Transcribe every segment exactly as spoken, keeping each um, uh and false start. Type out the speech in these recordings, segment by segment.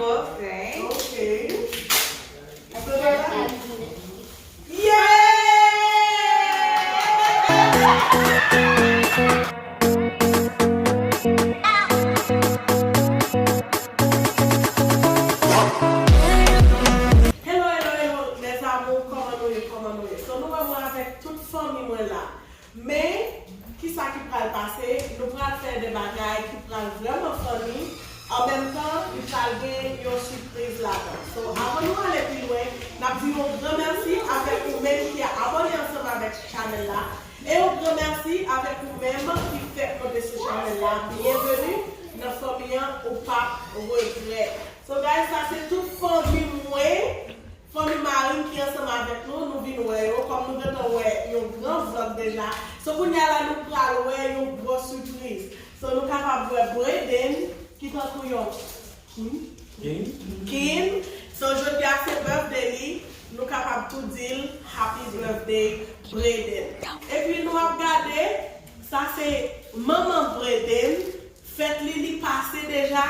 Birthday. Okay. Happy birthday. Yeah! Hello, hello, hello, mes amours, kòman nou ye, kòman nou ye? So, nou wè mwen avèk tout fanmi mwen la. Men, kisa ki pral pase? Nou pral fè de bagay ki pral vrèman funny. An menm tan, li pral gen yon sipriz ladan. So, avan nou ale pi lwen, n ap di yon gran mèsi avèk ou menm ki abòne ansanm avèk chanèl la. E yon gran mèsi avèk ou menm ki fèk monte sou chanèl la. Byenveni nan fanmi an, ou p ap regrèt. So, guys, sa se tout fanmi mwen. Fanmi mari m ki ansanm avèk nou, nou vin wè yo, kòm nou gentan wè yon gran vlòg deja. So, kounye a la, nou pral wè yon gwo sipriz. So, nou kapab wè Breden, ki tankou yon king. King. King. So, jodi a se birthday li, nou kapab tou di l happy birthday, Breden. Epi nou ap gade, sa se manman Breden, fèt li, li pase deja.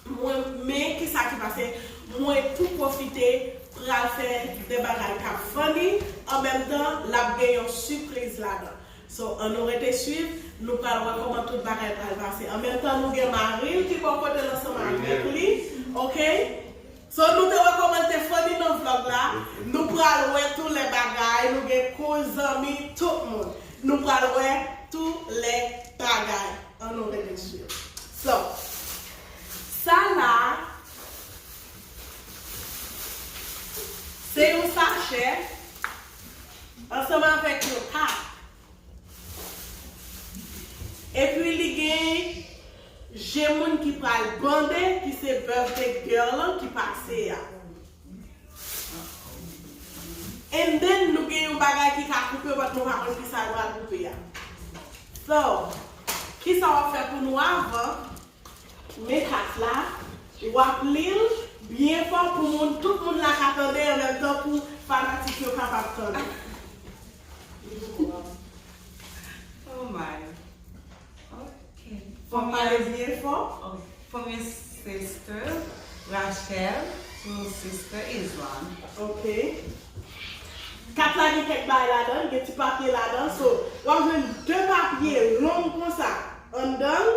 Mwen, men kisa ki pase? Mwen tou pwofite pral fè de bagay k ap funny, an menm tan, l ap gen yon sipriz ladan. So, ann nou rete swiv, nou pral wè kòman tout bagay pral pase. An menm tan, nou gen mari l ki bò kote l ansanm avèk li, oke? So, nou te wè kòman l te funny nan vlòg la. Nou pral wè tou lè bagay, nou gen kouz, zanmi, tout moun. Nou pral wè tou lè bagay. Ann nou rete swiv. So, sa la, se yon sachè ansanm avèk yon kat. Epi li gen je moun ki pral bande, ki se birthday girl lan ki pase a. And then, nou gen yon bagay ki ka koupe, but nou pa konn kisa yo pral koupe a. So, kisa w ap fè pou nou avan? Men kat la, w ap li l byen fò pou moun, tout moun la ka tande, an menm tan pou fanatik yo kapab tande. Oh my. Ok. Fò w pale byen fò. Oh, from your sister, Rachel, to sister Islam. Ok. Kat la gen kèk bagay ladan l, gen ti papye ladan l. So, w ap jwenn de papye long konsa anndan l.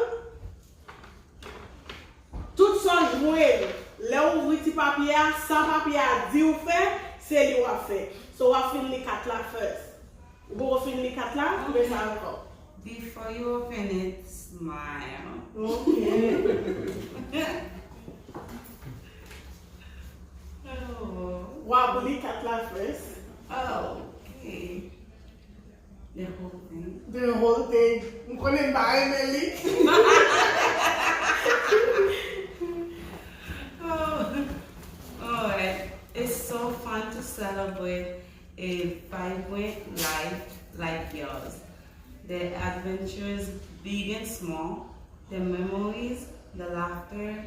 Tout sa w jwenn, lè w ouvri ti papye a, sa papye a di w fè, se li w ap fè. So, w ap fin li kat la first. Ou poko fin li kat la, men sa ankò. Before you open it, smile. Ok. Oh, W ap li kat la first. oh, okay. The whole thing. The whole thing. M konnen m pa renmen li. Oh, oh, it's so fun to celebrate a vibrant life like yours. The adventures, big and small, the memories, the laughter,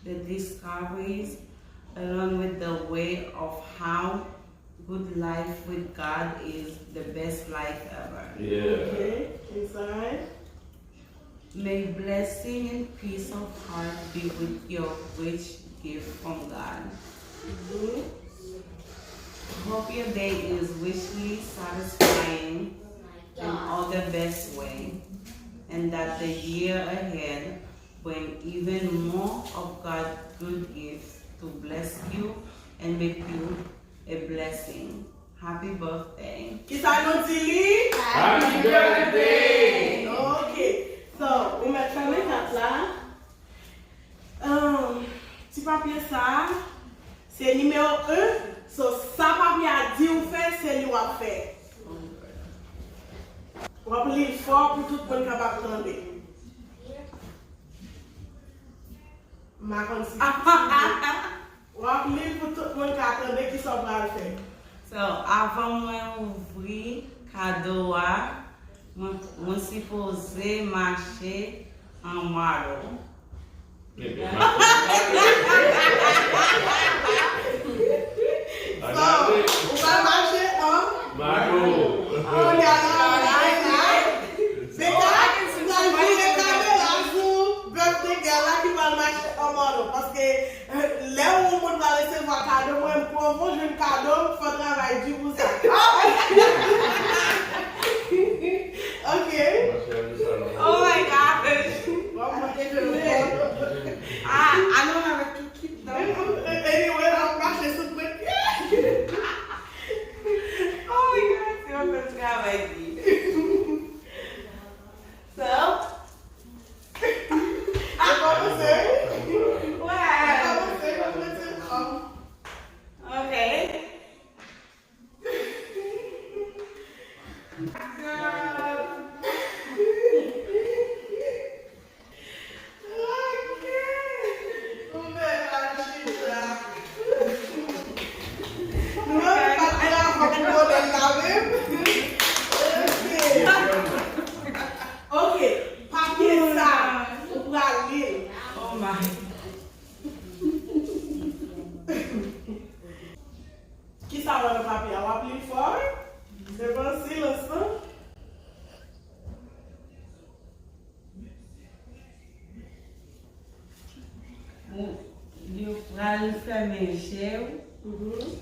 the discoveries, along with the way of how good life with God is the best life ever. Yeah. Ok, inside. May blessing and peace of heart be with your rich gift from God. Mhm. Hope your day is richly satisfying in all the best way, and that the year ahead bring even more of God's good gifts to bless you and make you a blessing. Happy birthday. Kisa nou di li? Happy birthday! Ok. So, ou mèt fèmen kat la. Um, ti papye sa a, se nimewo en. So, sa papye a di w fè, se li w ap fè. W ap li l fò pou tout moun kapab tande. M pa konn si w ap li l pou tout moun ka tande kisa w pral fè. So, avan mwen ouvri kado a, mwen, mwen sipoze mache an maro. Ebyen, mache. So, ou pral mache an Maro. Oh, yeah, yeah, yeah, yeah. Beka, pral vire kamera sou birthday girl la. Pral mache an mòno, paske, eh, lè yon moun pral resevwa kado, mwen, pou yon bon jwenn kado, fò travay di pou sa. Ok. Oh my gosh. Bon, mwen te fè yon bon. Ah, I don't have a cute kid though. Anyway, m ap mache sou pwent. Oh my God, se yon bèl travay li. So, Yo kòmanse, wi. Yo kòmanse, yo kòmanse. Ok. Ok. Ou bèl la, chita. Nou menm, pa t gen afè pou modèl la menm. Ok. Ok, papye sa, ou pral li l. Oh my. Kisa w wè nan papye a? W ap li l fò, wi. Se pa silans, non? Ou, yo pral fèmen je w. Mhm.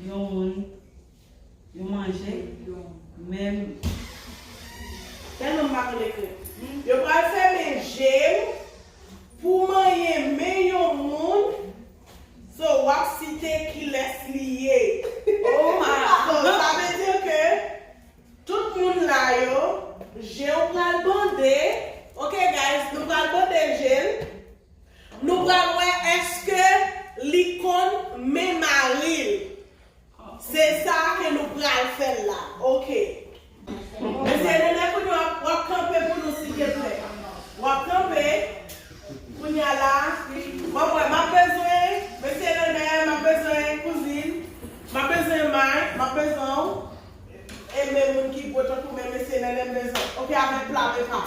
Yon moun Yo manje, men tèlman m pa konn ekri. Yo pral fèmen je w pou manyen men yon moun, so w ap site kilès li ye. Oh my. So, sa vle di ke tout moun la yo, je w pral bande. Ok, guys, nou pral bande je l. Nou pral wè èske li konn men mari l. Se sa ke nou pral fè la. Ok. Mesye Nènè, kounye a w ap kanpe pou nou, silteplè. W ap kanpe. Kounye a la, m ap wè, m ap bezwen, mesye Nènè, m ap bezwen kouzin, m ap bezwen may, m ap bezwen w. E men moun ki gwo tankou men mesye Nènè, m bezwen. Ok, avèk pla, men pa.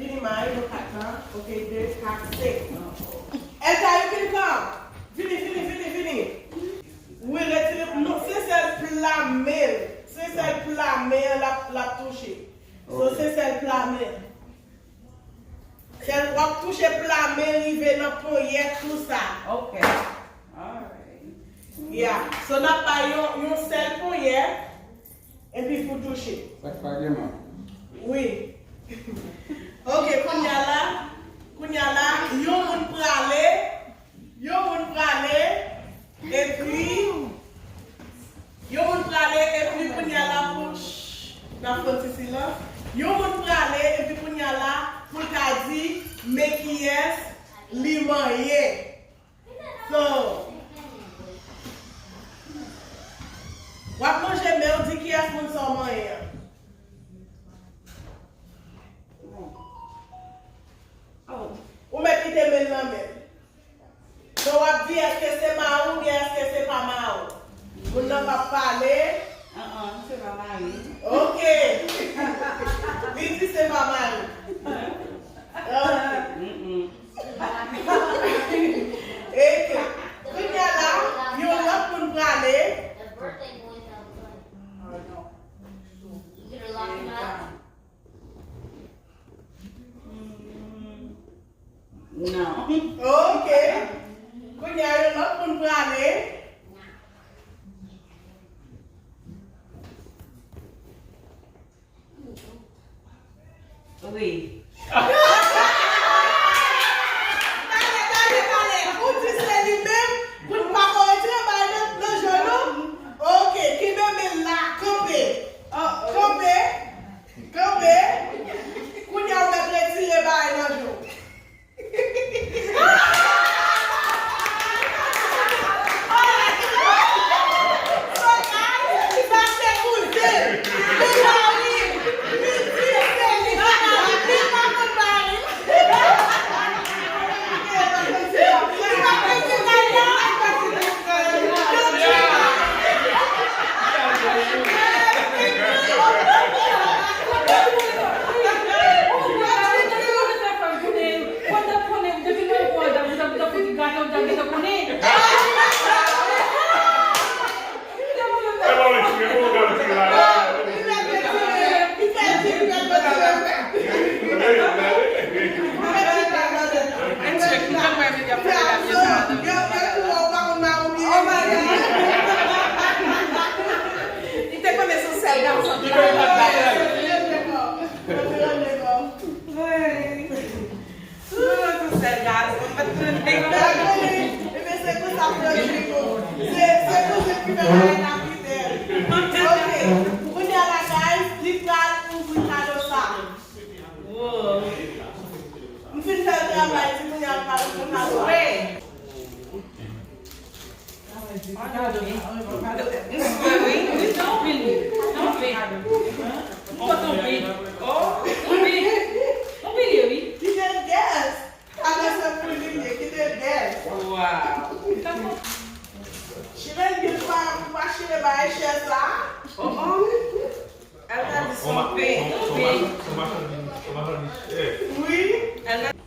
Vini may, nou kat la. Ok, de, kat, senk. Elta, you can come. Vini, vini, vini, vini. Wi, retire. Non, se sèl pla men l. Se sèl pla men an l ap, l ap touche. So, ok, se sèl pla men l. Sèl w ap touche pla men rive nan ponyèt tou sa. Ok. Alright. Yeah. So, n ap bay yon, yon sèl ponyèt. Epi pou touche. Sa k pa gen man. Wi. Ok, kounye a la, kounye a la, yon moun prale, yon moun prale, epi, yon moun prale, epi kounye a la pou, ch-, n ap fè yon ti silans. Yon moun prale, epi kounye a la, pou l ka di, men kiyès li manyen. So, w ap manje, men w di kiyès moun sa w manyen an. Ou mèt kite men l nan men l. So, w ap di, èske se mari w oubyen èske se pa mari w? Moun nan p ap pale. An, an, se pa mari m. Ok. Li di se pa mari. Ok. Mm, mm. Ok. Kounye a la, yon lòt moun prale. Non. Ok. Kounye a, yon lòt moun prale. Wi. Talè, talè, talè. Ou di se li menm, pou n pa ko retire bagay nan, nan je nou? Ok, kenbe men la, kanpe. Kanpe. Kanpe. Kounye a ou mèt retire bagay nan je w. Ebyen, se konsa pou yo jwe nou. Se, se kouzin ki fè bagay la pi bèl. Ok. Kounye a la, guys, li pral ouvri kado sa. Wow. M fin fè travay, di moun yo al pale pou kado a. Wi. Don't be, don't be, don't be. Oh, don't be, don't be, wi. Kite dès. Kado se pou li ye, kite dès. Wow. Chile, gen pa, pa chile ba e chè sa. Oh, oh. Al gade son pe, son pe. Wi. Al gade.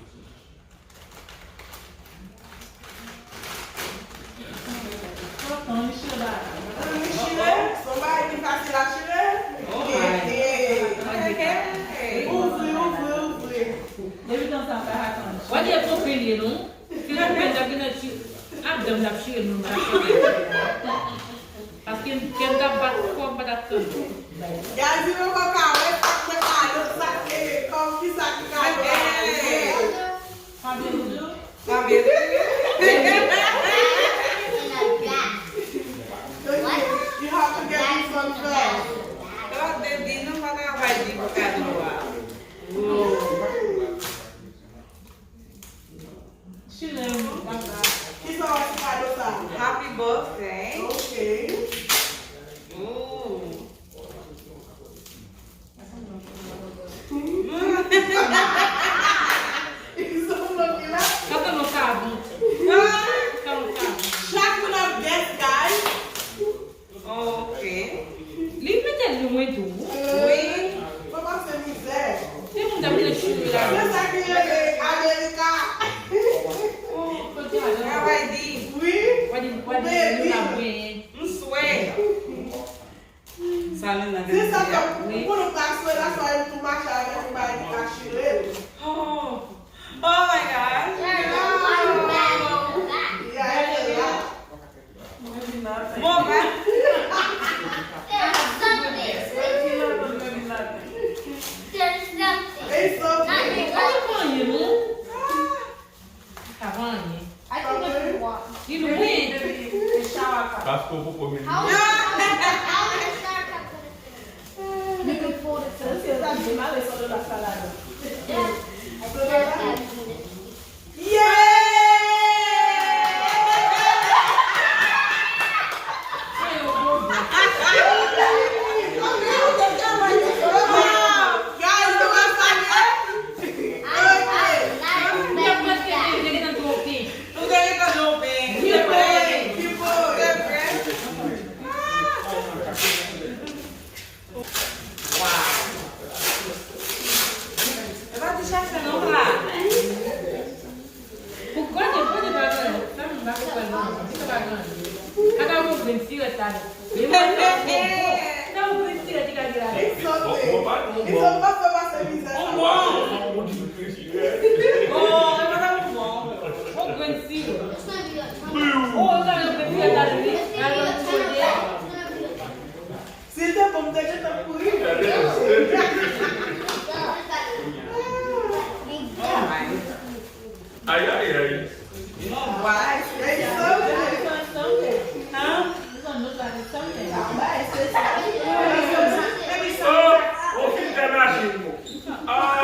Tonton, li chire bagay. Li chire? Se yon bagay ki fasil a chire? Oh my. Hey, hey. Ouvri, ouvri, ouvri. Depi tan sa, pa atann. Wè di e tonton li ye, non? Si tonton li t ap vin nan chi-, ak dan m t ap chire l, non, m t ap chire l. Paske kè m t ap bat fò, m pa t ap tann. Gazi poko ka wè sa k nan kado, sa k, eh, kòm kisa ki kado a ye. Pa byen di w? Pa byen di w? You have to get this one first. Don't be, don't be, nou pa ka bay di pou kado a. Wow. Chile, papa. Kisa w ap fè kado sa? Happy birthday. Ok. Ooh. Sa sanble yon savon. Sa sanble yon savon. Chak moun ap guess, guys. Ok. Li mete l lwen tou. Wi. Fò pase mizè. Se moun k ap mete cheve la. Se sa ki rele Amerika. Travay di. Wi. Wadi, wadi, li la byen. M swè. Sa li nan. Se sa k ap pou nou pa swè la, sa e tou mache avèk yon bagay ki ka chire l. Oh. Oh my God. Yeah, yeah. Bon, ben. There's something. There's something. Hey, something. Nothing. Sa pa anyen, non? Sa pa anyen. I think it's what? Li lwen. Paske w poko mete. How is the shower cup gonna fit? Looking forward to it. Se sa m di, m ale sot la salad. Yeah. Wow! E pa ti chache non la. Pou gade, gade pa gade. Sa m pa konprann non. Sa pa gade. Ata yon grenn sirèt la. Li mwen fè yon bon. Sa yon grenn sirèt li ka di la. Li sot. Li sot pa fè pase mizè sa. Yon bon. Oh, e pa ta yon bon. Yon grenn sirèt. Oh, sa yon grenn sirèt la, li. La, li kote. Si l te bon, m te gentan kouri. Ay, ay, ay. Yon vwa. Ay, ay, ay. Hein? Oh, ou fin fè machin pou. Ah.